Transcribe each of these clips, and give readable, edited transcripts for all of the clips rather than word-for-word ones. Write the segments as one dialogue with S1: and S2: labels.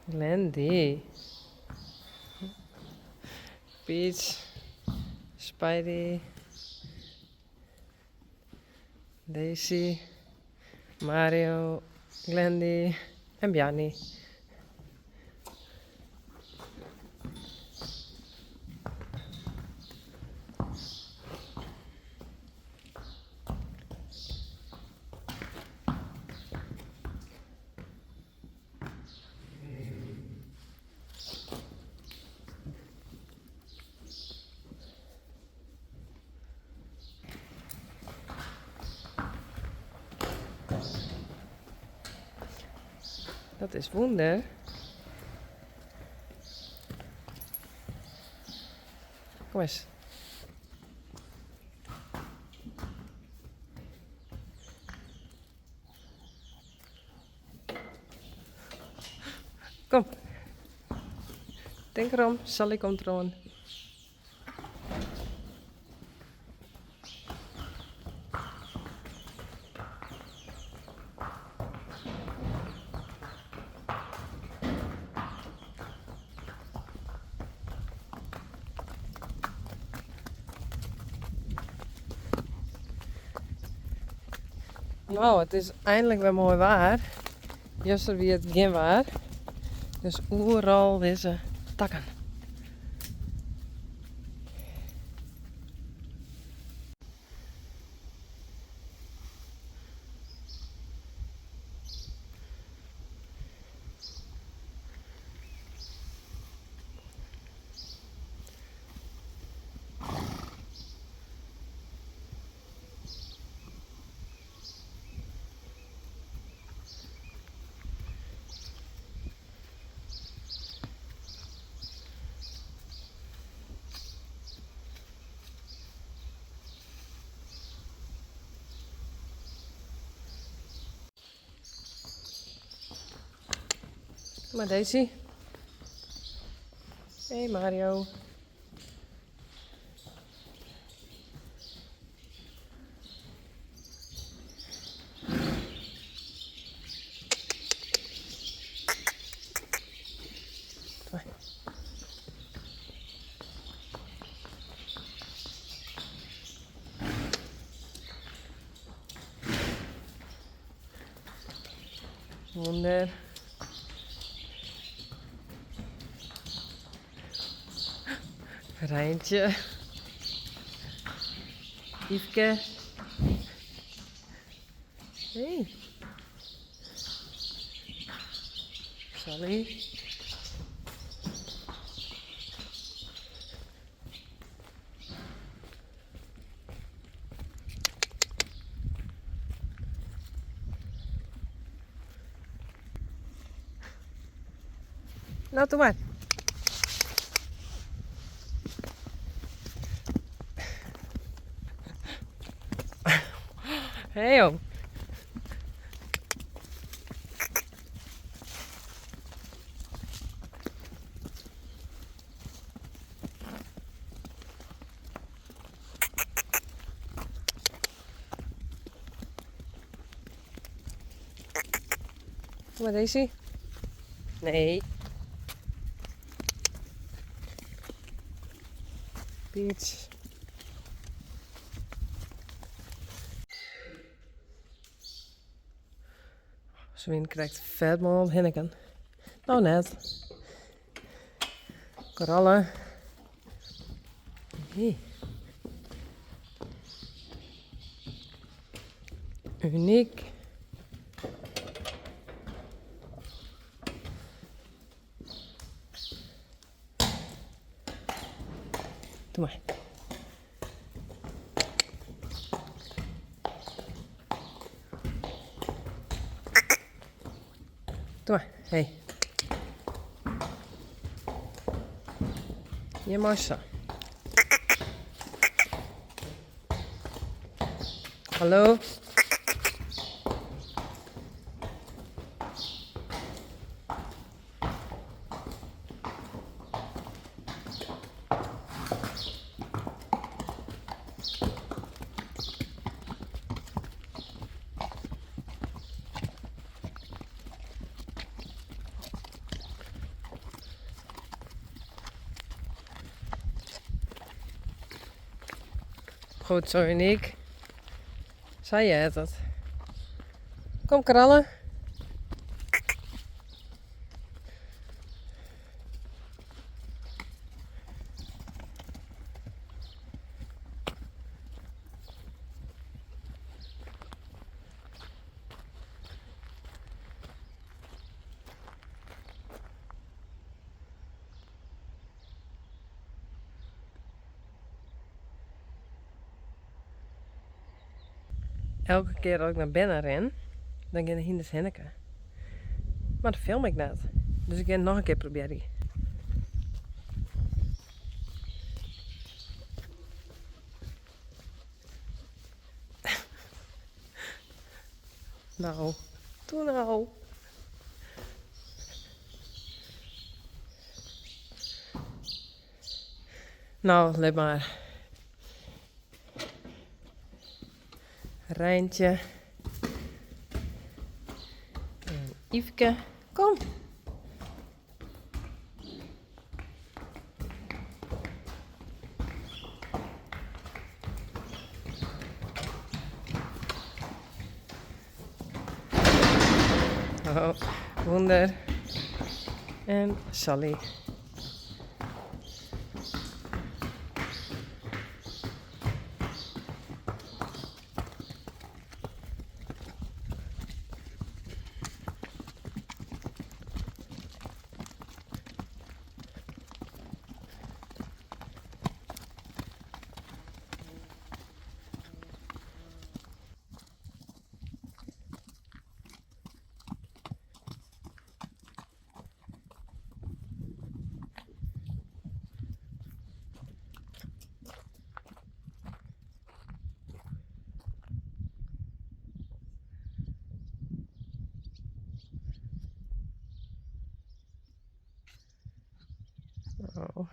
S1: Glendy. Peach. Spidey. Daisy. Mario. Glendy. En Bjarni. Dat is wûnder. Kom ris. Kom. Tink erom, Sally komt deroan. No, it is einlik wer moai waar. Juster wie it gjin waar. Dus oeral lizze takken. Kom mar Daisy. Hey Mario. Wûnder. Reintje. Yfke. Hey. Sally. No, doe mar. Hey jong. Kom mar Daisy. Nee. Peach. Se wiene krekt fet moai oan it hinniken. No net. Koralle. Hey. Unyk. Doe mar. Doe mar, hey. Hjir mei sa. Hallo. Goed zo, Uniek. Sa heart it. Kom, Kralle. Elke kear as ik nei binnen rin, dan gean de hynders hinneke. Mar dat film ik net. Dus ik gean it noch in kear probearjen. No, doe no. No, lit mar. Reintje. En Yfke. Kom. Oh, Wûnder. En Sally. Oh.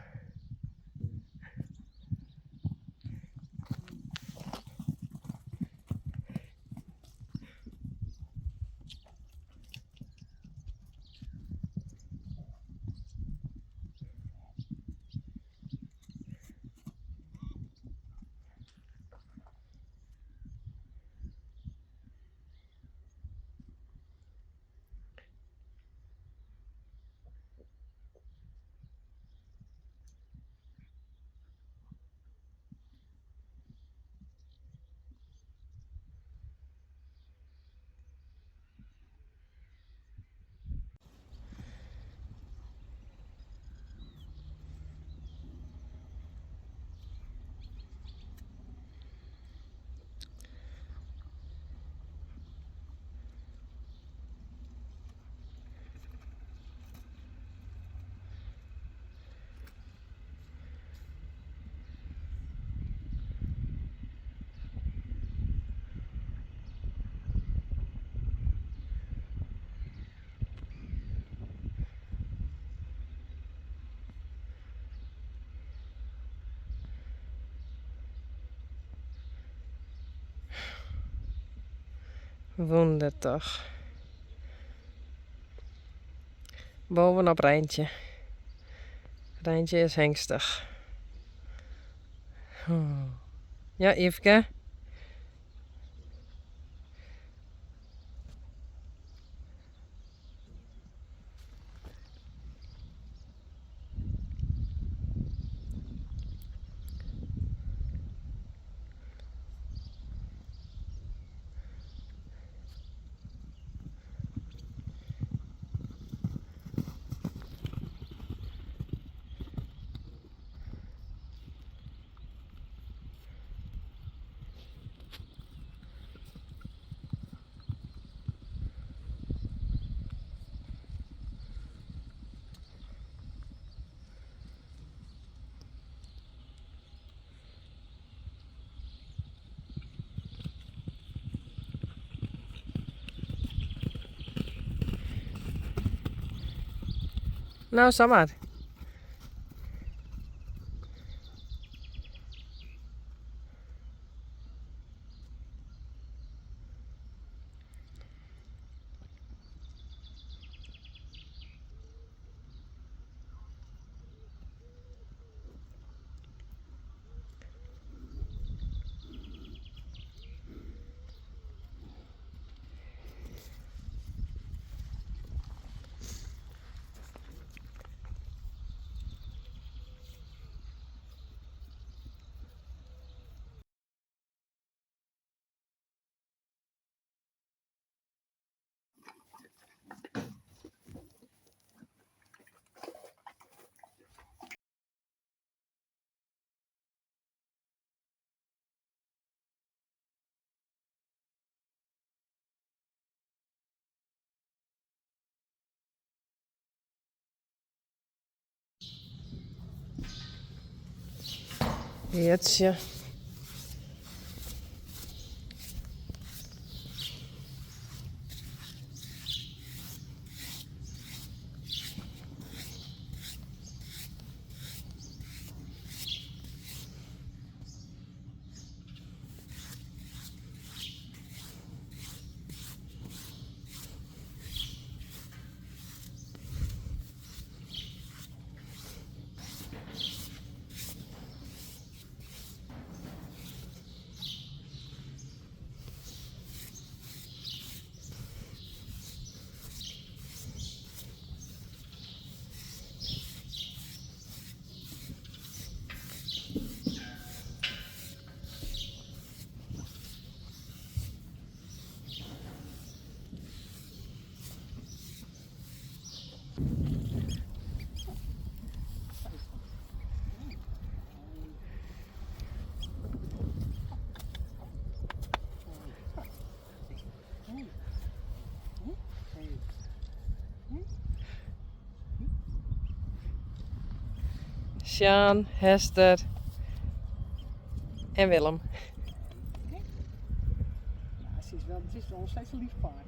S1: Wûnder toch. Bovenop Reintje. Reintje is hengstich. Ja, Yfke. No, samar. Geartsje. Sjaan, Hester en Willem.
S2: Ja, ze is wel, het is wel nog steeds een lief paard.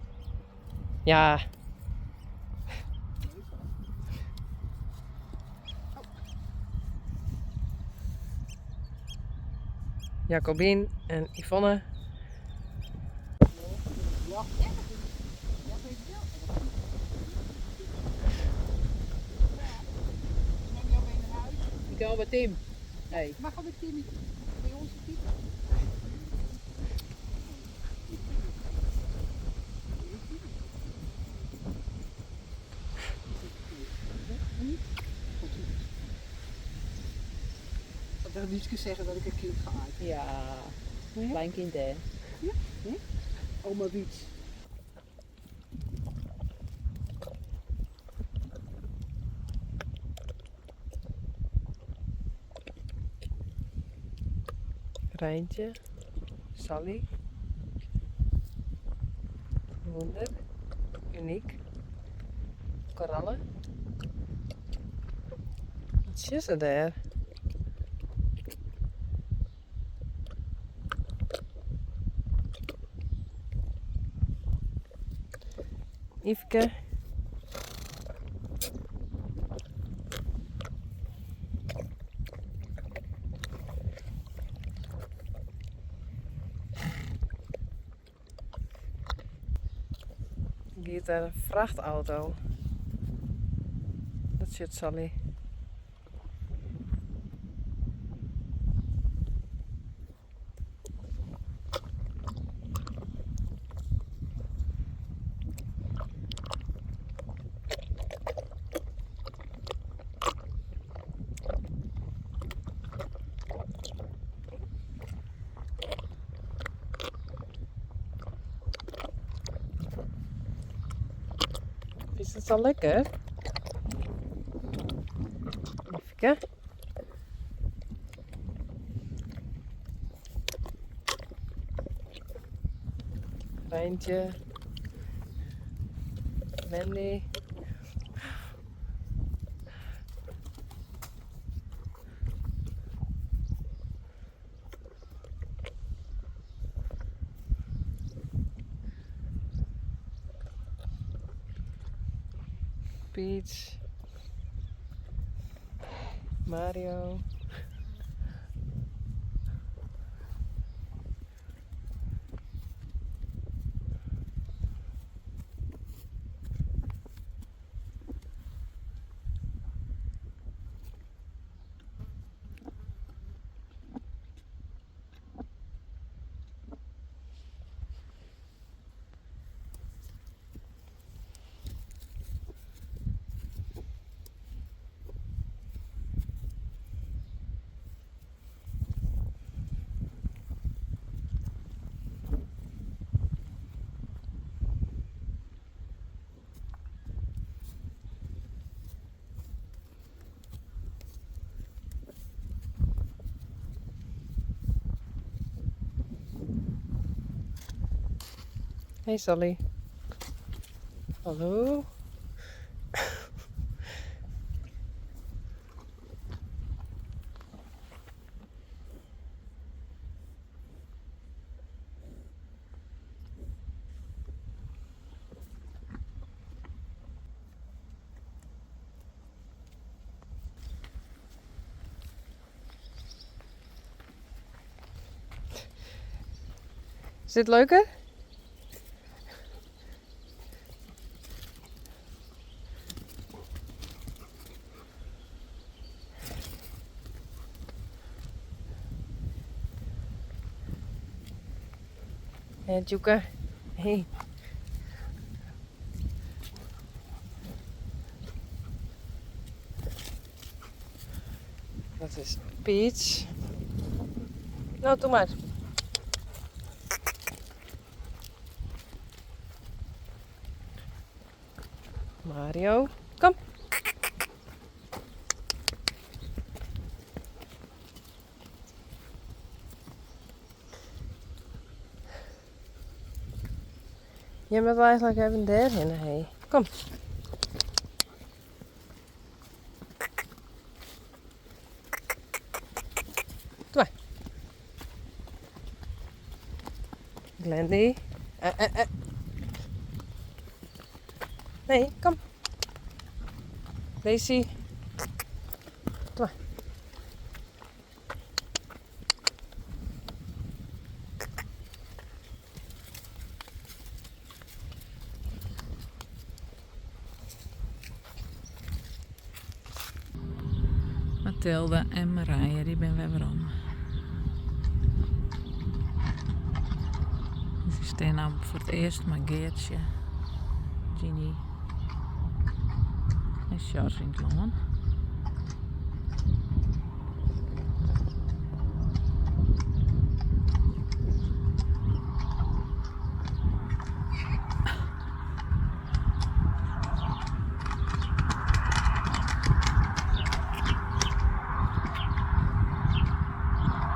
S1: Ja. Jacobien en Yvonne.
S3: Ik kan wel bij Tim. Hey.
S2: Mag al bij Timmy. Bij ons Tim. Ik zal tegen zeggen dat ik een kind ga uit.
S3: Ja, klein kind hè.
S2: Ja, Oma Wiets.
S1: Rijntje, Sally, Wonder, Uniek, Korallen. Wat is er daar? Yfke. Giet der in frachtauto. Dat sjocht Sally. Is het al lekker? Even. Rijntje. Wendy. Peach. Mario. Hey Sally. Hallo. dit leuker? Hé, Djoeke. Hé. Dat is Peach. Nou, doe maar. Mario, kom. Je bent eigenlijk even daarheen, hé. Kom. Doe maar. Glendy. Nee, kom. Daisy. Doe maar.
S3: Mathilde en Marije, dy binne wer werom. Sy stean no foar it earst mei Geartsje, Giny en Sjors yn it lân.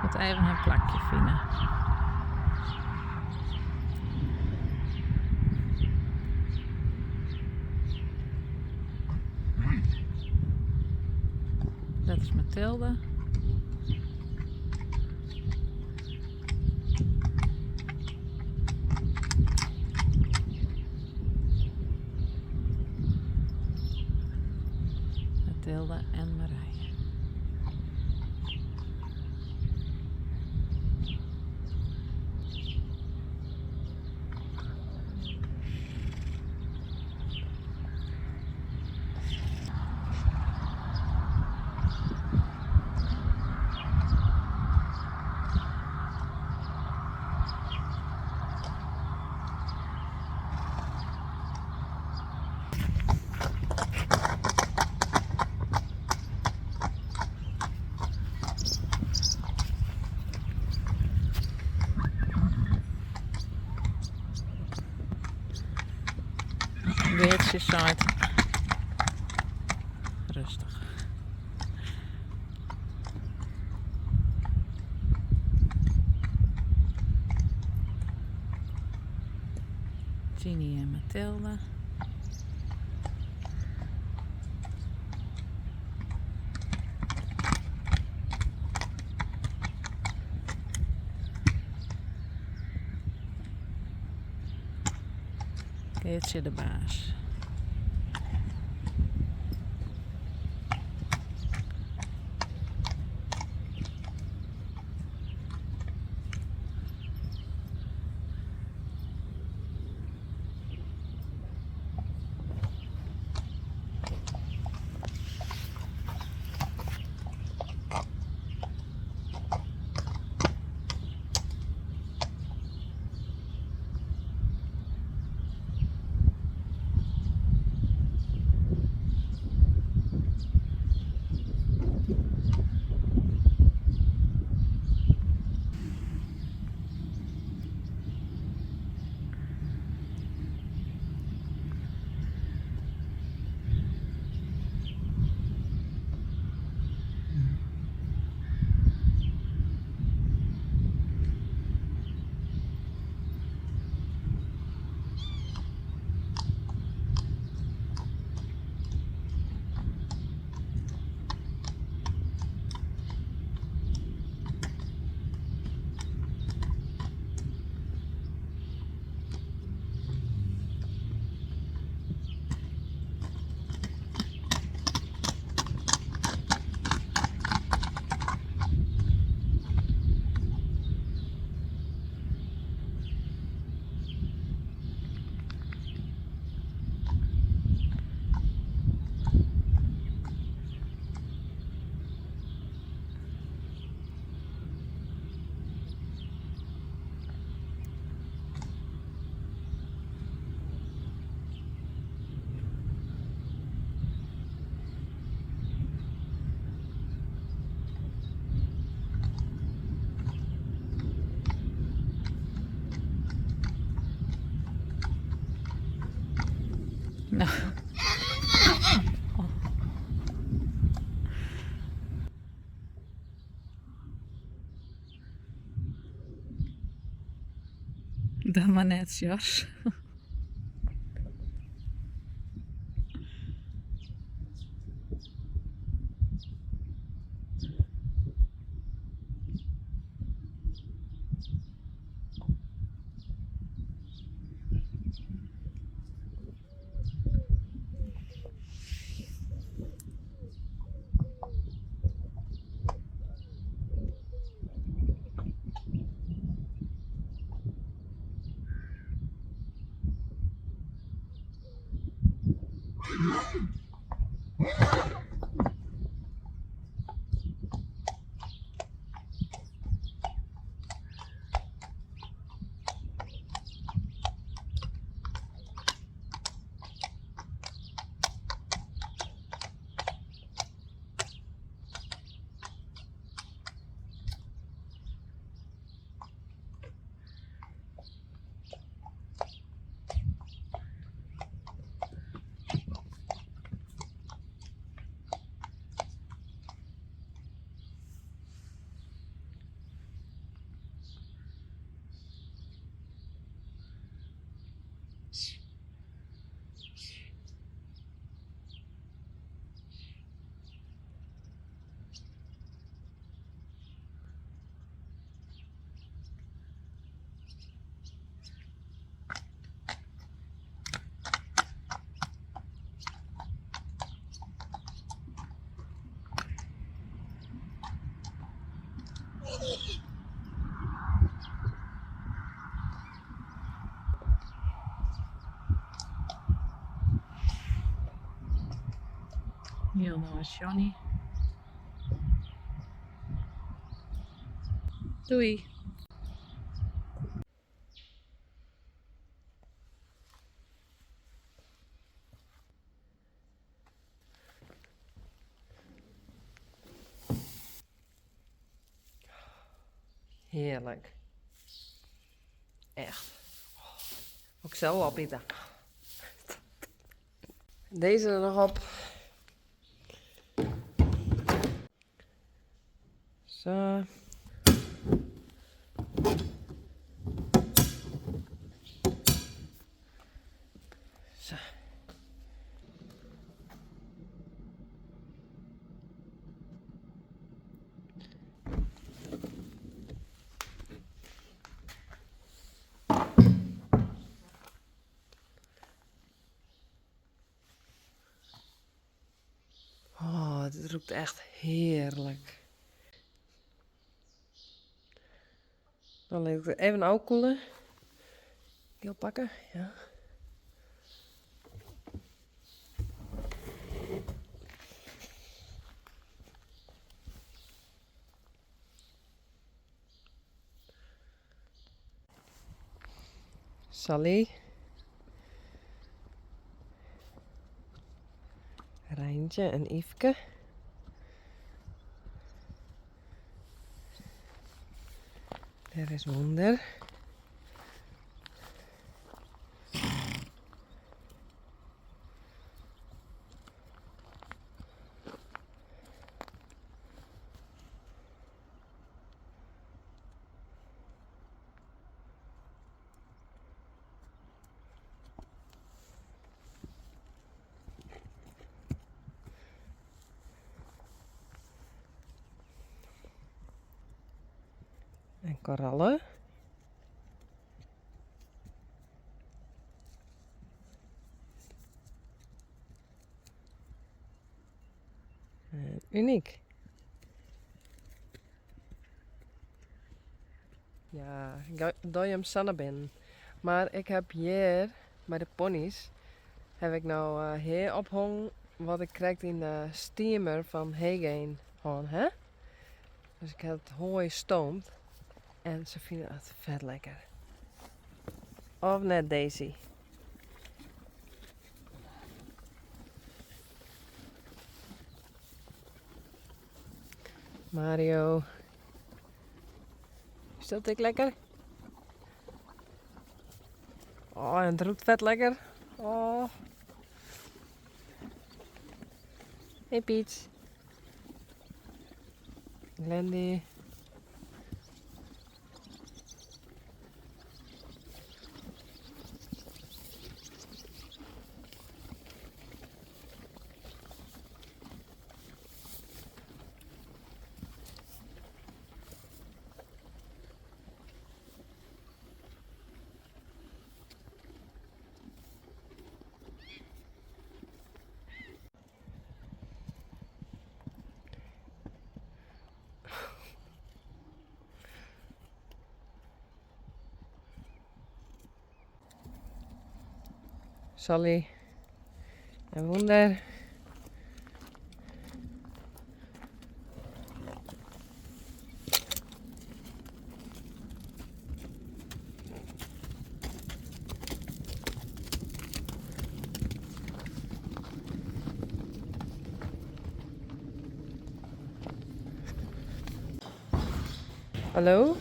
S3: Moat even har plakje fine. Dat is Mathilde. Mathilde en Marije. Geartsje seit rêstich. Giny en Mathilde. Geartsje de baas. No. Dan mar net, Sjors. Hielendal is Johnny. Doei.
S1: Hearlik. Echt. Wol ik sels opite. Dizze der noch op. Sa. Sa. Oh, dit rûkt echt hearlik. Dan lit ik it even ôfkoele. Giel pakke, ja. Sally. Reintje en Yfke. Dêr is Wûnder. En Koralle. En Uniek. Ja, dogge jim sa nei binnen. Mar ik heb hjir by de pony's heb ik no hea ophongen wat ik krekt yn de steamer fan Haygain hân ha. Dus ik ha it hooi stoomd en se fine it fet lekker. Of net Daisy? Mario. Is dat ek lekker? Oh, en it rûkt fet lekker. Oh. Hey Peach. Glendy. Sally en Wûnder. Hallo?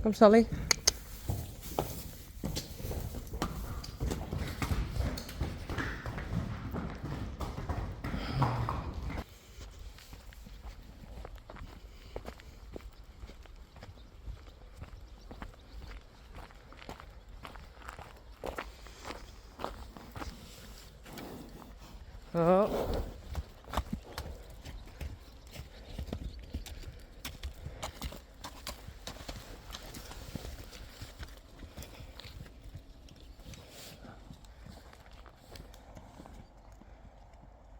S1: Kom Sally. Oh.